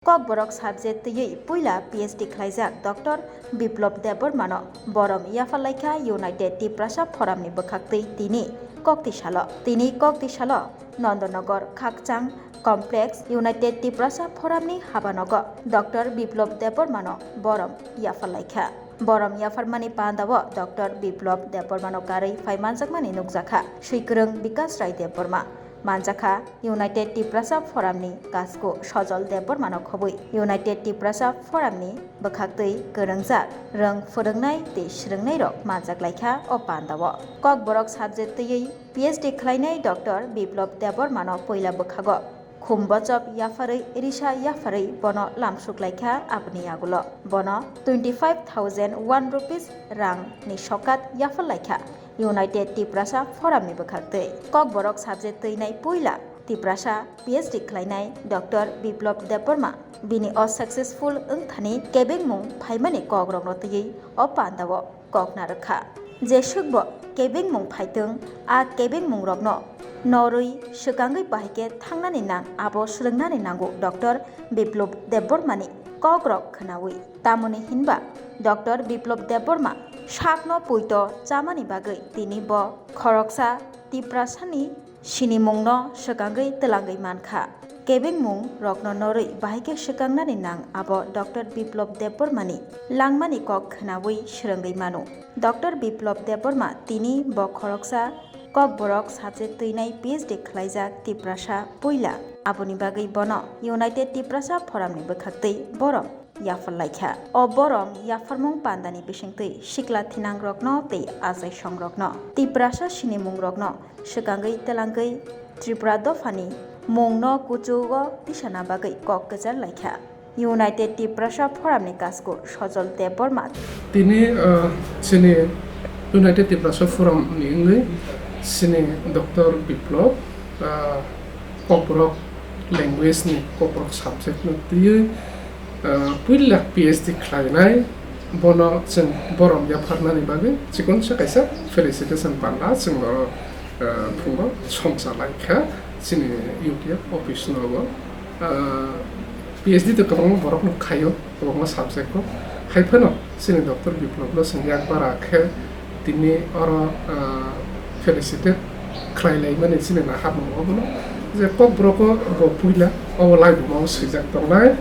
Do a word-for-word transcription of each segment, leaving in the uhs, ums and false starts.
Kokborok subject twiwi puila P H D khlaijak Doctor Biplop Debbarmano borom yapharlaikha United Tiprasa Forumni bwkhaktwi tini koktisalo. Tini koktisalo Nondonogor Khakchang Complex United Tiprasa Forumni habanogo Doctor Biplop Debbarmano borom yapharlaikha. Borom yapharmani pandao Doctor Biplop Debbarmano karwi phai manjakmani nukjakha Swikwrwng Bikas Rai Debbarma. Manjakha United Tiprasa Forumni kasku Sojol Debbarmano khobwi United Tiprasa Forumni bwkhaktwi kwrwngjak rwng phwrwngnai tei swrwngnairok manjaklaikha o pandao. Kokborok subject twiwi P H D khlainai Doctor Biplop Debbarmano puila bwkhago khum bochop yapharwi risa yapharwi bono lamsuklaikha aboni yagulo. Bono twenty five thousand one rupees rangni sokat yapharlaikha United Tiprasa Forumni bwkhaktwi. Kokborok subject twinai puila Tiprasa P H D khlainai Doctor Biplop Debbarma bini o successful wngthani kebengmung phaimani kokrokno twiwi o pandao kokna rwkha. Jeswkbo kebengmung phaitwng, a kebengmungrokno norwi swkangwi bahai khe thangnani nang abo swrwngnani nango Doctor Biplop Debbarmani kokrok khwnawi. Tamoni hinba Doctor Biplop Debbarma sakno poito chamani bagwi tini bo khoroksa Tiprasani sinimungno swkangwi twlangwi mankha. Kebengmung rokno norwi bahai khe swkangnani nang abo Doctor Biplop Debbarmani langmani kok khwnawi swrwngwi mano. Doctor Biplop Debbarma tini bo khoroksa kokborok subject twinai P H D khlaijak Tiprasa puila. Aboni bagwi bono United Tiprasa Forumni bwkhaktwi borom yapharlaikha. O borom yapharmung pandani bisingtwi sikla thinangrokno tei achaisongrokno, Tiprasa sinimungrokno swkangwi twlangwi Tripura dophani mungno kuchugo tisana bagwi kok kwchar laikha United Tiprasa Forumni kasku Sojol Debbarma. Tini, uh, chini United Tiprasa Forumni wngwi chini Doctor Biplop, uh, Kokborok language ni Kokborok subject no twiwi, ah, puila P H D khlainai, bono chwng borom yapharnani bagwi chikonsa kaisa felicitation panda chwng oro, ah, phungo songcha laikha chini U T F office nogo. Ah, P H D to kwbangma borok no khaio, kwbangma subject o. Hai phano chini Doctor Biplop no chwng yak bara khe tini oro, ah, felicitate khlai laimani chini naharmung obono je Kokborok o bo puila obo laibuma o swijak tongnai,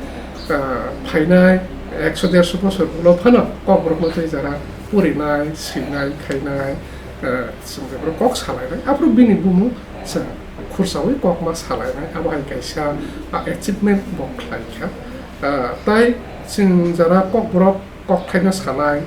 ah, phainai ekso derso bosor ulo phano Kokborok no tei jara purinai, swinai, khainai, ah, chwng jephru kok salainai, aphuru bini bumung chwng khursaui kokma salainai, abo hai kaisa, ah, achievement bo khlai kha. Ah, tai chwng jara Kokborok kokthaino sanai,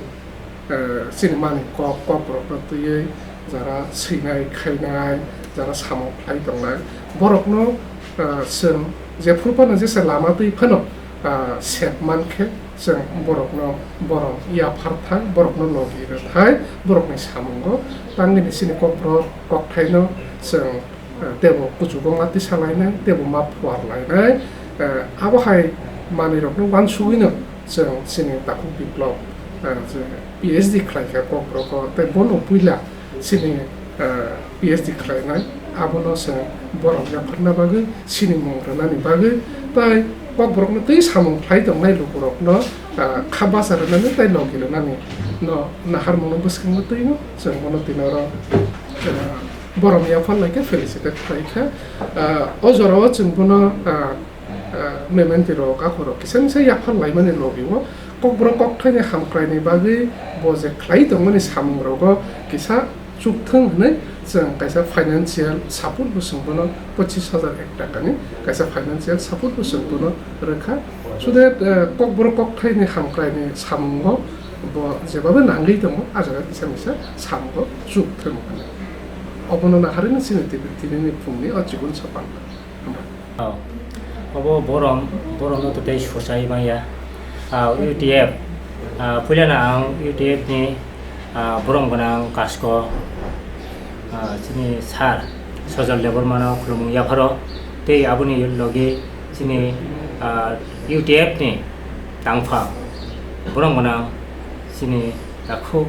eh, chini mani kok, Kokborokno twiwi jara swinai, khainai, jara samung khlai tongnai, borokno, eh, chwng jephru phano jesa lama twi phano, ah, sep mankhe chwng borokno borom yaphar thai, borokno logi rw thai, borokni samungo tangwini chini Kokborok kokthaino chwng eh, teibo kuchugo ma tisa lainai, teibo ma phuar lainai. Eh, abo hai manwirokno uansugwino chwng chini takhuk Biplop, eh, je P H D khlai kha Kokborok o, tei bono puila chini, eh, P H D khlainai, abono chwng borom yapharna bagwi, sinimung rwnani bagwi, tei Kokborokno tei samung khlai tongnai lukurokno, eh, kha bacha rwnani tei logi rwnani no naharmungno bwskango twino chwng bono tini oro, eh, borom yaphar lai khe felicitate khlai kha. Ah, o jorao chwng bono, ah, ah, mementi rok, akhorok kisa misa yaphar laimani logi o Kokborok kokthaini hamkraini bagwi bo je khlai tongmani samung rogo kisa chukthwng hwnwi chwng kaisa financial support bo chwng bono pochis hajar ek takani kaisa financial support bo chwng bono rwkha. So that, ah, Kokborok kokthaini hamkraini samungo bo jebabe nangwi tongo, ah jaga kisa misa samungo chukthwng hwnwi. Obono naharwino chini tini, tinini phungni o chikon sapan. Hambai. Oh. Obo borom, boromno to tei sochai maya. Ah, U T F, ah, puilano ang U T F ni, ah, borom gwnang kasko, ah, chini sir Sojol Debbarmano khulumung yapharo. Tei aboni logi chini, ah, U T F ni tangpha borom gwnang chini takhuk,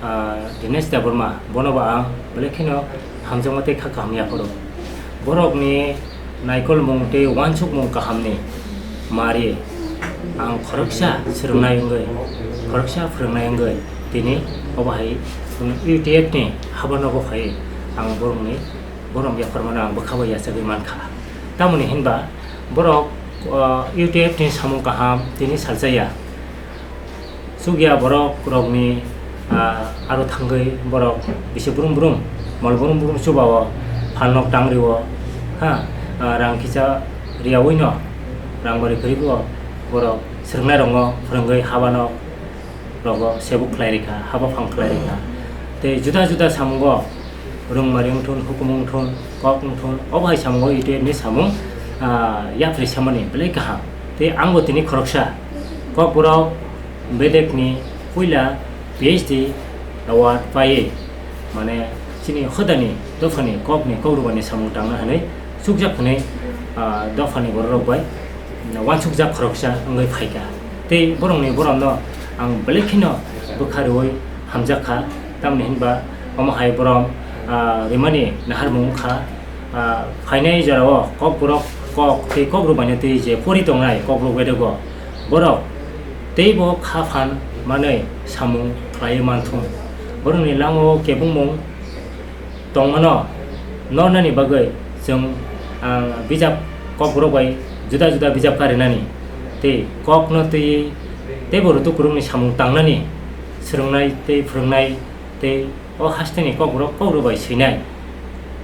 ah, Dinesh Debbarma, bono bo ang belai kheno hamjakma tei kha kaham yapharo. Borokni naikolmung tei uansukmung kahamni Mari, ang khoroksa swrwngnai wngwi, khoroksa phwrwngnai wngwi tini obo hai U T F ni haba nogo phai ang borokni borom yapharmano ang bwkha bai yachagwi mankha. Tamoni hinba borok, uh, U T F ni samung kaham tini salsa ya. Chukya borok rokni, ah, aro thangwi borok bisi brum brum, mol brum brum chuba-o, phalnok tang rio, ha, ah, rang kisa riyaui no, rang bari kwrwi bo borok swrwngnai rokno phwrwngwi haba nok rogo sebuk khlai rikha, haba phang khlai rikha. Tei juda juda samungo rwngmari wngthun, hukumu wngthun, kok wngthun, obo hai samungo U T F ni samung, ah, yapri samani belai kaham. Tei angbo tini khoroksa Kokborok bedekni puila P H D award paiwi, mane, chini hodani dophani kokni kokrwbani samung tangna hwnwi chukjak hwnwi, ah, dophani bororok bai wansukjak khoroksa wngwi phaikha. Tei borokni borokno ang belai kheno bwkha rwui hamjak kha, tamni hinba omo hai borom, ah, rimani naharmung wngkha. Ah, phainai jorao kokborok kok tei kokrwbaino twi je pori tongnai kokborok bedego, borok teibo kha phan manwi samung khlaiwi manthung. Borokni langmao kebengmung tongmano nornani bagwi chwng, ah, bijap kokborok bai juda juda bijap karinani tei kokno twiwi teibo rutuk kwrwngni samung tangnani swrwngnai tei phwrwngnai tei o hasteni kokborok kokrwbai swinai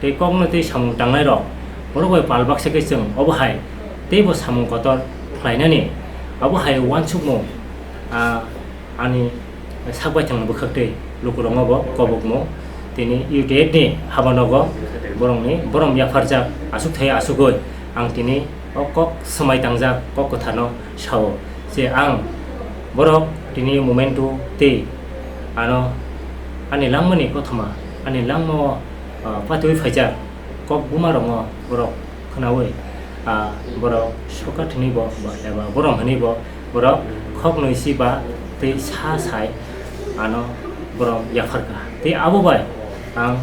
tei kokno tei samung tangnairok borok bai pal baksa khe chwng obo hai teibo samung kotor khlainani abo hai uansukmung, ah, ani sak baithangni bwkhak tei lukurokno bo kobokmung tini U T F ni haba nogo borokni borom yapharjak aswk thai aswkgwi ang tini o kok swmai tangjak kok kwtharno sao je ang borok tini momento tei ano ani langmani kothoma, ani langmao, ah, patwi phaijak kok bumarokno borok khwnaui, ah, borok sokat hwnwi bo, bo eba borom hwnwi bo borok khoknwi si ba tei sa sai ano borom yapharkha. Tei abo bai ang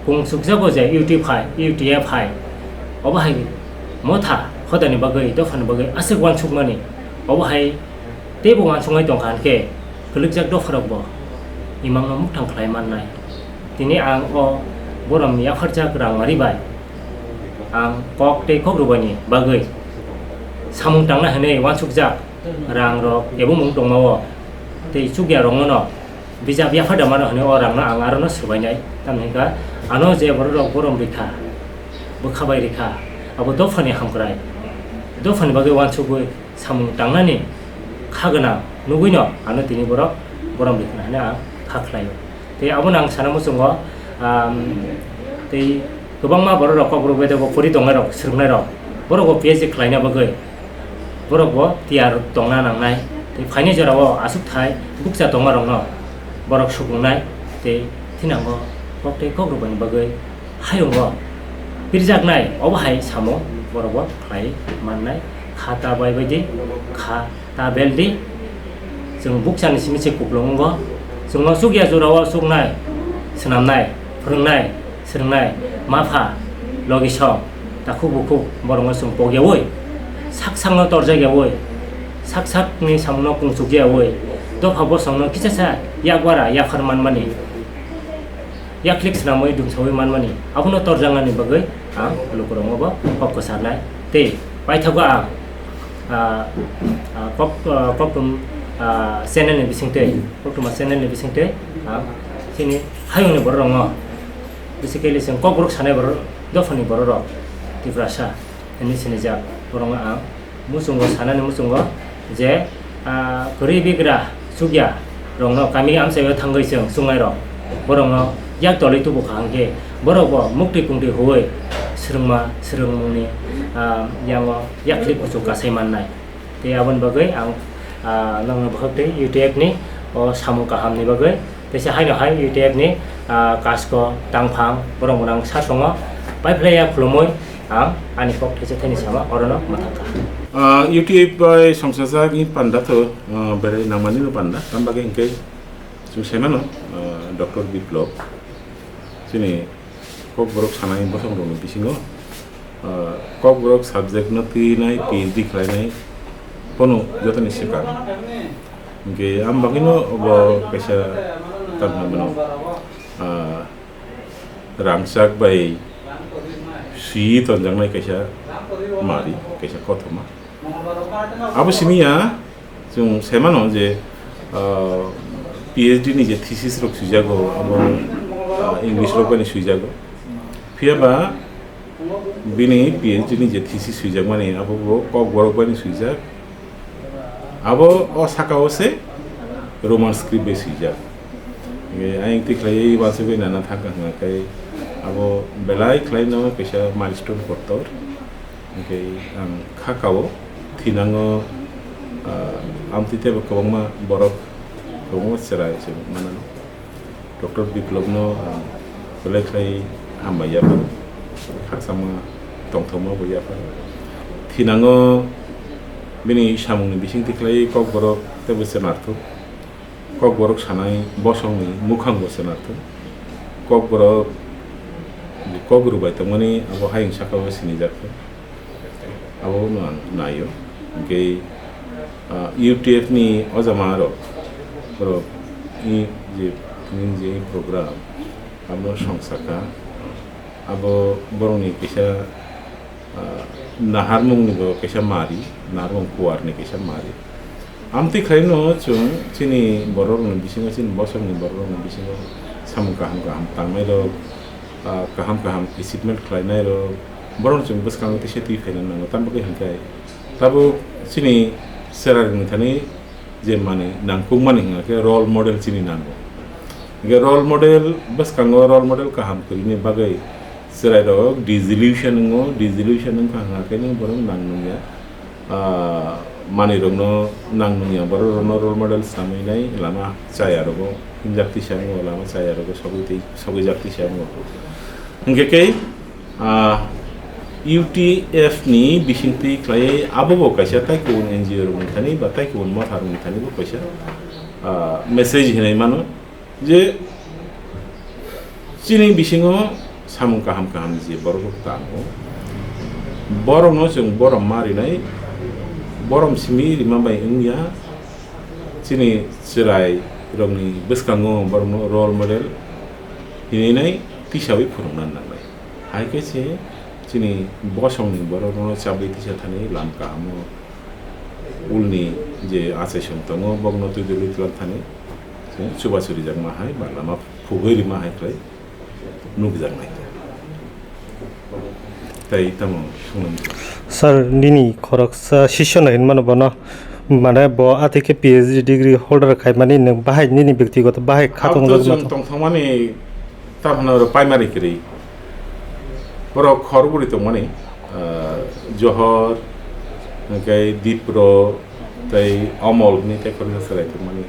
kung sukjago je U T F hai, U T F hai, obo hai motha hodani bagwi, dophani bagwi aswk uansukmani, obo hai teibo uansuknai tongkha hinkhe kwlwkjak dopharokbo imangno mukthang khlai mannai. Tini ang o borom yapharjak rangmari bai ang kok tei kokrwbaini bagwi samung tangna hwnwi uansukjak rangrok ebong mung tongmao tei chukya rokno bijap yaphar da mano hwnwi o rangno ang arono swbainai. Tamni hwnkha ano je bororok borom rikha, bwkha bai rikha, abo dophani hamkrai, dophani bagwi uansugwi samung tangnani kha gwnang nugwino ano tini borok borom rikha hwnwi ang kha khlaio. Tei abono ang sana muchungo, um, tei kwbangma bororok kokborok bedego pori tongnairok, swrwngnairok, borokbo P H D khlaina bagwi borokbo tiyar tongna nangnai. Tei phaini jorao aswk thai bukcha tongmarokno borok sukungnai tei thinango kok tei kokrwbaini bagwi hayungo pirjaknai, obo hai samung borokbo khlai mannai. Kha ta bai bai di, kha ta bel di. Chwng bukchani simi se kupulung wngo. Chwngno chukya jorao chuknai, swnamnai, phwrwngnai, swrwngnai, mapha, logisong, takhuk bukhuk borokno chwng pokyaui, sak sakno torjakyaui, sak sakni samungno kungchukyaui, dopha bosongno kichasa yakbara yaphar manmani, yaklik swnamwi dumsaui manmani, abono torjaknani bagwi ang lukurokno bo kok kwcharnai. Tei paithago ang, ah, ah, kok, ah, koktum, ah, channel ni bisingtwi, koktuma channel ni bisingtwi ang chini hayungni bororokno, basically chwng kokborok sanai borok, dophani bororok, Tiprasa hinwi sinijak, borokno ang muchungo sanani muchungo je, ah, kwrwi bigra chukya rokno kami amchaio thangwi chwng chuknairok borokno yak tolwi tubukha hwnkhe borokbo muktwi kungtwi huwi swrwngma swrwngmungni, ah, yango yaklik kuchuk kasai mannai. Tei aboni bagwi ang, ah, nokno bwkhak twi U T F ni o samung kahamni bagwi teisa haino hai U T F ni, ah, kasko tangphang borok mwnang sasongo paiphlaiya khulumui ang ani kok thaisa thaini sama orono mwthangkha. Ah, U T F bai songchajak ni panda tho, ah, berai nangmani no panda, tam bagwi hwnkhe chwng sai mano, ah, Doctor Biplop chini Kokborok sanai bosongrokni bisingo, ah, Kokborok subject no twinai P H D khlainai, Bono jotoni swkang. Hwnkhe ang bagwino bo kaisa tamni bono, ah, rangchak bai swi tonjaknai kaisa mari, kaisa kothoma. Abo simi ya, chwng sai mano je, ah, P H D ni je thesis rok swijago, abo, ah, English rok bai swijago. Phiya ba bini P H D ni je thesis swijakmani, abo bo Kokborok bai swijak. Abo o saka o se Roman script bai swijak. Hwnkhe ayang twi khlaiwi uansugwi nana thangkha hwnkhe abo belai khlaino kaisa milestone kotor. Hwnkhe ang kha kao thinango, ah, amtwi teibo kwbangma borok, kwbangma chwrai se manano. Doctor Biplobno ang belai khlai hambai yapharo, khakchangma tongthokma bo yapharo. Thinango bini samungni bisingtwi khlai Kokborok teibo chwnairok. Kokborok sanai bosongni mukhang bo chwnairok. Kokborok kok rwbai tongmani abo hayung saka o sinijak. Abo no ang naio. Hwnkhe, ah, U T F ni o jama rok, borok ni je, ni je program, abo song saka, abo borokni kisa, ah, naharmung ni bo kisa mari, naharmung kuar ni kisa mari. Amtwi khlaino chwng chini borok ni bisingo, chini bosong ni borok ni bisingo samung kaham kaham tangnai rok, ah, kaham kaham achievement khlainai rok, borok chwng bwskango teisa twi phaina nango, tamo khe hwnkhe tabuk chini chwrairokni thani je manwi nangkukmani hwnkha khe role model chini nango. Hwnkhe role model bwskango role model kaham kwrwini bagwi chwrairok disillusion wngo, disillusion wngkha hwnkha khe borok nang nungya. Ah, manwi rokno nang nungya, borok rokno role model swnamwi nai lama chaya rogo hinjak tisa wngo, lama chaya rogo sogwi tei, sogwi jak tisa wngo. Hwnkhe khe, ah, U T F ni bisingtwi khlaiwi abo bo kaisa tai kubun N G O rokni thani ba tai kubun motha rokni thani bo kaisa, ah, message hinwi mano. Je chini bisingo samung kaham kaham je borok rok tango, borokno chwng borom ma rinai, borom simi rima bai wngya, chini chwrai rokni bwskango borokno role model hinwi nai tisawi phwrwngna nangnai. Hai khe se chini bosongni borokno chabwi tisa thani lam kahamo ulni je achaisong tongo, bokno twi dwlwi twlang thani chwng chubachu rijakma hai ba lama phugwi rima hai khlai nukjaknai. Tai tamo swngnani. Sir, nini khoroksa sisyo no hinmano bono, mane bo atwi khe P H D degree holder khaimani nwng bahai nini byaktigoto bahai khatong Abto rok chwng tongthokmani. Tamo hwnwi oro primary kwrwi. Borok khorokbrwi tongmani, ah, Johor, hwnkhe Dipro, tei Omol hwnwi tei khoroksa chwrai tongmani.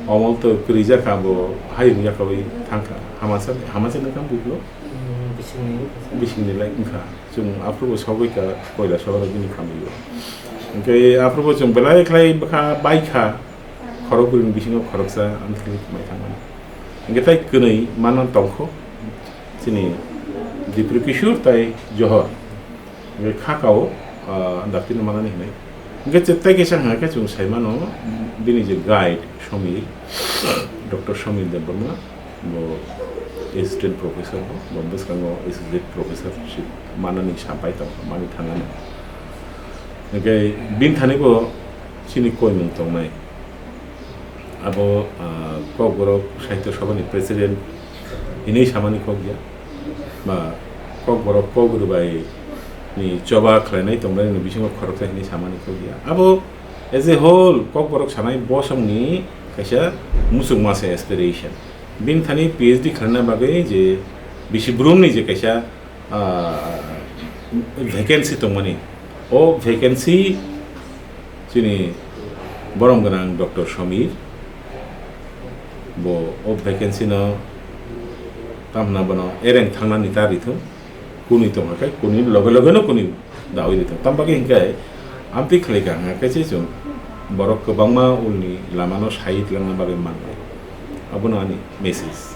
Omol to kwrwi jak kha, bo hayung yakarwi thang kha. Hamasa, hamasa ni kam buklo? Hmm, bisingni. Bisingni lai wngkha. Chwng aphuru bo sogwi kha, koila sohoro bini kamio. Hwnkhe aphuru bo chwng belai khlai bwkha bai kha. Khorokbrwini bisingo khoroksa amtwini mai thangmani. Hwnkhe tai kwnwi manna tongkho chini Dipru Kishore tai Johor. Hwnkhe kha kao, ah, daktino manani hinwi. Hwnkhe che-, tei kisa hwnkhe chwng sai mano, bini je guide Somir, Doctor Somir Debbarma, bo assistant professor bo, bo bwskango associate professorship manani sapai tongkha, mani thangani. Hwnkhe bini thani bo chini koimung tongnai. Abo, ah, Kokborok Sahitya Sabhani President hinwi samani kok ya, ba Kokborok kok rwbai ni choba khlainai tongmani bisingo khoroksa hinwi samani kok ya. Abo as a whole Kokborok sanai bosongni kaisa muchungma se aspiration. Bini thani P H D khlaina bagwi je bisi brumni je kaisa ah, vacancy tongmani. O vacancy chini borom gwnang Doctor Somir, bo o vacancy no tamna bono ereng thangnani ta rithung, kuni tongkha khe kuni loge loge no kuni dawi rithung. Tam bagwi hinkhe amtwi khlai kha hwnkhe se chwng borok kwbangma ulni lama no sai twlangna bagwi manbai. Abono ani message.